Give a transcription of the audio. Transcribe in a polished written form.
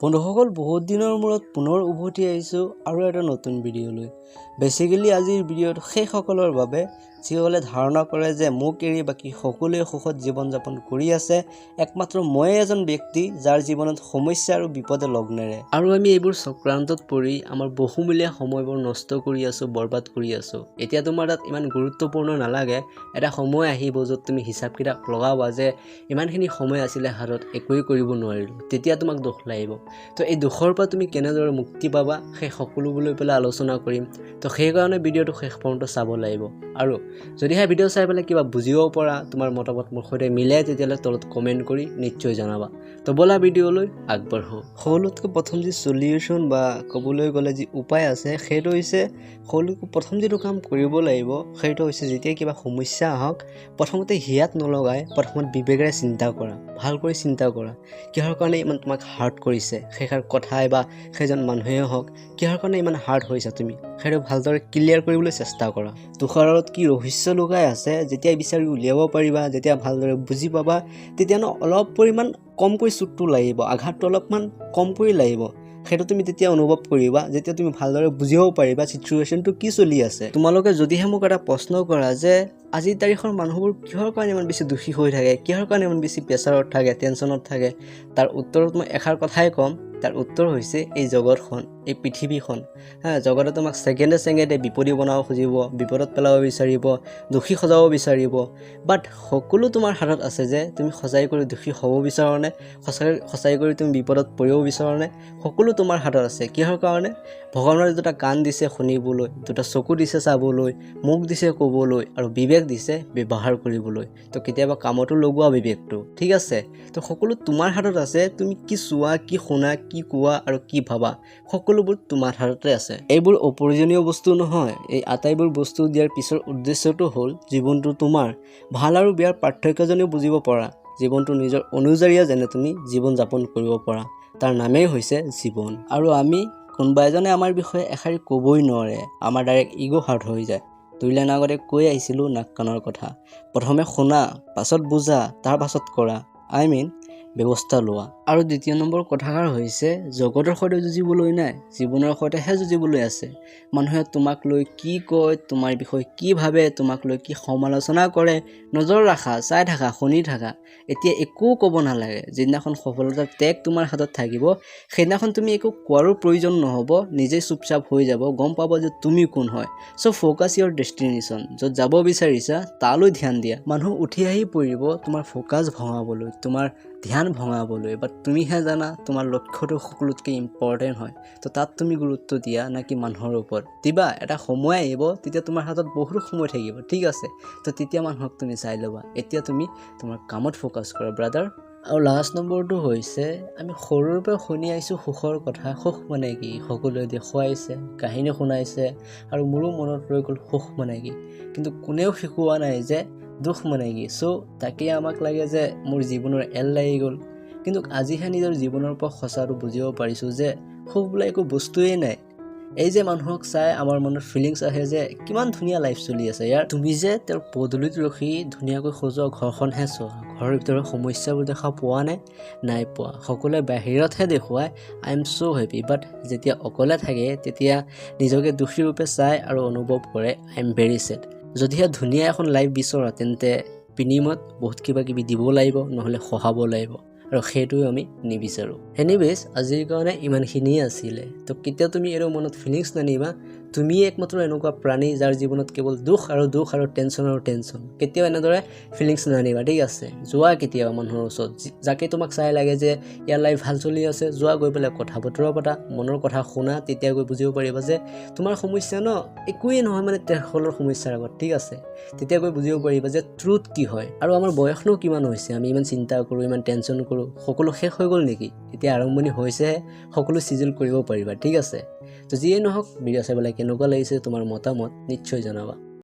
বন্ধুসকল, বহুত দিনৰ মূৰত পুনৰ উভতি আহিছোঁ আৰু এটা নতুন ভিডিঅ'লৈ। বেচিকেলি আজিৰ ভিডিঅ'টো সেইসকলৰ বাবে যিসকলে ধাৰণা কৰে যে মোক এৰি বাকী সকলোৱে সুখত জীৱন যাপন কৰি আছে, একমাত্ৰ ময়ে এজন ব্যক্তি যাৰ জীৱনত সমস্যা আৰু বিপদে লগ নেৰে। আৰু আমি এইবোৰ চক্ৰান্তত পৰি আমাৰ বহুমূলীয়া সময়বোৰ নষ্ট কৰি আছোঁ, বৰবাদ কৰি আছোঁ। এতিয়া তোমাৰ তাত ইমান গুৰুত্বপূৰ্ণ নালাগে, এটা সময় আহিব য'ত তুমি হিচাপ কিতাপ লগাবা যে ইমানখিনি সময় আছিলে হাতত, একোৱেই কৰিব নোৱাৰিলোঁ, তেতিয়া তোমাক দুখ লাগিব। তো এই দুখৰ পৰা তুমি কেনেদৰে মুক্তি পাবা সেই সকলোবোৰ লৈ পেলাই আলোচনা কৰিম। তো সেইকাৰণে ভিডিঅ'টো শেষ পৰ্যন্ত চাব লাগিব। আৰু যদিহে ভিডিঅ' চাই পেলাই কিবা বুজিব পৰা, তোমাৰ মতামত মোৰ সৈতে মিলে, তেতিয়াহ'লে তলত কমেণ্ট কৰি নিশ্চয় জনাবা। তো ব'লা ভিডিঅ'লৈ আগবাঢ়োঁ। সকলোতকৈ প্ৰথম যি চলিউশ্যন বা ক'বলৈ গ'লে যি উপায় আছে, সেইটো হৈছে সকলোতকৈ প্ৰথম যিটো কাম কৰিব লাগিব সেইটো হৈছে যেতিয়া কিবা সমস্যা আহক, প্ৰথমতে হিয়াত নলগাই প্ৰথমত বিবেকেৰে চিন্তা কৰা, ভালকৈ চিন্তা কৰা কিহৰ কাৰণে ইমান তোমাক হাৰ্ট কৰিছে, সেইষাৰ কথাই বা সেইজন মানুহেই হওক, কিহৰ কাৰণে ইমান হাৰ্ট হৈছা তুমি, সেইটো ভালদৰে ক্লিয়াৰ কৰিবলৈ চেষ্টা কৰা। তুষাৰত কি ৰহস্য লুকাই আছে যেতিয়া বিচাৰি উলিয়াব পাৰিবা, যেতিয়া ভালদৰে বুজি পাবা, তেতিয়া ন অলপ পৰিমাণ কমকৈ চোটটো লাগিব, আঘাতটো অলপমান কমকৈ লাগিব। সেইটো তুমি তেতিয়া অনুভৱ কৰিবা যেতিয়া তুমি ভালদৰে বুজিব পাৰিবা চিটুৱেশ্যনটো কি চলি আছে। তোমালোকে যদিহে মোক এটা প্ৰশ্ন কৰা যে আজিৰ তাৰিখৰ মানুহবোৰ কিহৰ কাৰণে ইমান বেছি দুখী হৈ থাকে, কিহৰ কাৰণে ইমান বেছি প্ৰেছাৰত থাকে, টেনশ্যনত থাকে, তাৰ উত্তৰত মই এষাৰ কথাই ক'ম। তাৰ উত্তৰ হৈছে এই জগতখন, এই পৃথিৱীখন। হা, জগতে তোমাক ছেকেণ্ডে ছেকেণ্ডে বিপদী বনাব খুজিব, বিপদত পেলাব বিচাৰিব, দুখী সজাব বিচাৰিব। বাট সকলো তোমাৰ হাতত আছে যে তুমি সঁচাই কৰি দুখী হ'ব বিচাৰানে, সঁচাই সঁচাই কৰি তুমি বিপদত পৰিব বিচাৰানে, সকলো তোমাৰ হাতত আছে। কিহৰ কাৰণে? ভগৱানে দুটা কাণ দিছে শুনিবলৈ, দুটা চকু দিছে চাবলৈ, মুখ দিছে ক'বলৈ আৰু বিবেক দিছে ব্যৱহাৰ কৰিবলৈ। তো কেতিয়াবা কামতো লগোৱা বিবেকটো, ঠিক আছে? তো সকলো তোমাৰ হাতত আছে, তুমি কি চোৱা, কি শুনা, কি কোৱা আৰু কি ভাবা, সকলোবোৰ তোমাৰ হাততে আছে। এইবোৰ অপ্ৰয়োজনীয় বস্তু নহয়। এই আটাইবোৰ বস্তু দিয়াৰ পিছৰ উদ্দেশ্যটো হ'ল জীৱনটো তোমাৰ ভাল আৰু বেয়াৰ পাৰ্থক্যজনেও বুজিব পৰা, জীৱনটো নিজৰ অনুযায়ীয়ে যেনে তুমি জীৱন যাপন কৰিব পৰা, তাৰ নামেই হৈছে জীৱন। আৰু আমি কোনোবা এজনে আমাৰ বিষয়ে এষাৰি ক'বই নোৱাৰে, আমাৰ ডাইৰেক্ট ইগ' হাৰ্ট হৈ যায়। 2 লাইন আগতে কৈ আহিছিলোঁ নাক কাণৰ কথা। প্ৰথমে শুনা, পাছত বুজা, তাৰ পাছত কৰা, I mean ব্যৱস্থা লোৱা। আৰু দ্বিতীয় নম্বৰ কথাষাৰ হৈছে জগতৰ সৈতে যুঁজিবলৈ নাই, জীৱনৰ সৈতেহে যুঁজিবলৈ আছে। মানুহে তোমাক লৈ কি কয়, তোমাৰ বিষয়ে কি ভাবে, তোমাক লৈ কি সমালোচনা কৰে, নজৰ ৰাখা, চাই থাকা, শুনি থাকা। এতিয়া একো ক'ব নালাগে। যিদিনাখন সফলতাৰ টেগ তোমাৰ হাতত থাকিব, সেইদিনাখন তুমি একো কোৱাৰো প্ৰয়োজন নহ'ব, নিজেই চুপচাপ হৈ যাব, গম পাব যে তুমি কোন হয়। So focus your destination, য'ত যাব বিচাৰিছা তালৈ ধ্যান দিয়া। মানুহ উঠি আহি পৰিব তোমাৰ ফ'কাছ ভঙাবলৈ, তোমাৰ ধ্যান ভঙাবলৈ, বাট তুমিহে জানা তোমাৰ লক্ষ্যটো সকলোতকৈ ইম্পৰ্টেণ্ট হয়। তো তাত তুমি গুৰুত্ব দিয়া নাকি মানুহৰ ওপৰত দিবা? এটা সময় আহিব, তেতিয়া তোমাৰ হাতত বহুত সময় থাকিব, ঠিক আছে? তো তেতিয়া মানুহক তুমি চাই ল'বা। এতিয়া তুমি তোমাৰ কামত ফ'কাছ কৰা, ব্ৰাদাৰ। আৰু লাষ্ট নম্বৰটো হৈছে আমি সৰুৰ পৰা শুনি আহিছোঁ সুখৰ কথা। সুখ মানে কি সকলোৱে দেখুৱাইছে, কাহিনী শুনাইছে আৰু মোৰো মনত ৰৈ গ'ল সুখ মানে কি। কিন্তু কোনেও শিকোৱা নাই যে দুখ মানে কি। চ' তাকেই আমাক লাগে যে মোৰ জীৱনৰ এল লাগি গ'ল। কিন্তু আজিহে নিজৰ জীৱনৰ পৰা সঁচাটো বুজিব পাৰিছোঁ যে সুখ বোলা একো বস্তুৱেই নাই। এই যে মানুহক চাই আমাৰ মনত ফিলিংছ আহে যে কিমান ধুনীয়া লাইফ চলি আছে ইয়াৰ, তুমি যে তেওঁৰ পদূলিত ৰখি ধুনীয়াকৈ সজোৱা ঘৰখনহে চোৱা, ঘৰৰ ভিতৰৰ সমস্যাবোৰ দেখা পোৱা নাই? নাই পোৱা। সকলোৱে বাহিৰতহে দেখুৱায় "I am so happy", but যেতিয়া অকলে থাকে তেতিয়া নিজকে দুখী ৰূপে চায় আৰু অনুভৱ কৰে "I am very sad"। যদিহে ধুনীয়া এখন লাইফ বিচৰা, তেন্তে বিনিময়ত বহুত কিবা কিবি দিব লাগিব, নহ'লে সহাব লাগিব আৰু সেইটোও আমি নিবিচাৰোঁ। এনিৱেজ, আজিৰ কাৰণে ইমানখিনিয়ে আছিলে। তো কেতিয়াও তুমি এইটো মনত ফিলিংছ নানিবা তুমিয়ে একমাত্ৰ এনেকুৱা প্ৰাণী যাৰ জীৱনত কেৱল দুখ আৰু দুখ আৰু টেনশ্যন আৰু টেনশ্যন। কেতিয়াও এনেদৰে ফিলিংছ নানিবা, ঠিক আছে? যোৱা কেতিয়াবা মানুহৰ ওচৰত, যাকে তোমাক চাই লাগে যে ইয়াৰ লাইফ ভাল চলি আছে, যোৱা, গৈ পেলাই কথা বতৰা পতা, মনৰ কথা শুনা। তেতিয়া গৈ বুজিব পাৰিবা যে তোমাৰ সমস্যা ন একোৱেই নহয় মানে তেখেতসকলৰ সমস্যাৰ আগত, ঠিক আছে? তেতিয়া গৈ বুজিব পাৰিবা যে ট্ৰুথ কি হয়। আৰু আমাৰ বয়সনো কিমান হৈছে, আমি ইমান চিন্তা কৰোঁ, ইমান টেনশ্যন কৰোঁ, সকলো শেষ হৈ গ'ল নেকি? এতিয়া আৰম্ভণি হৈছেহে, সকলো চিজিল কৰিব পাৰিবা, ঠিক আছে? তো যিয়েই নহওক, ভিডিঅ' চাই পেলাই কেনেকুৱা লাগিছে তোমাৰ মতামত নিশ্চয় জনাবা।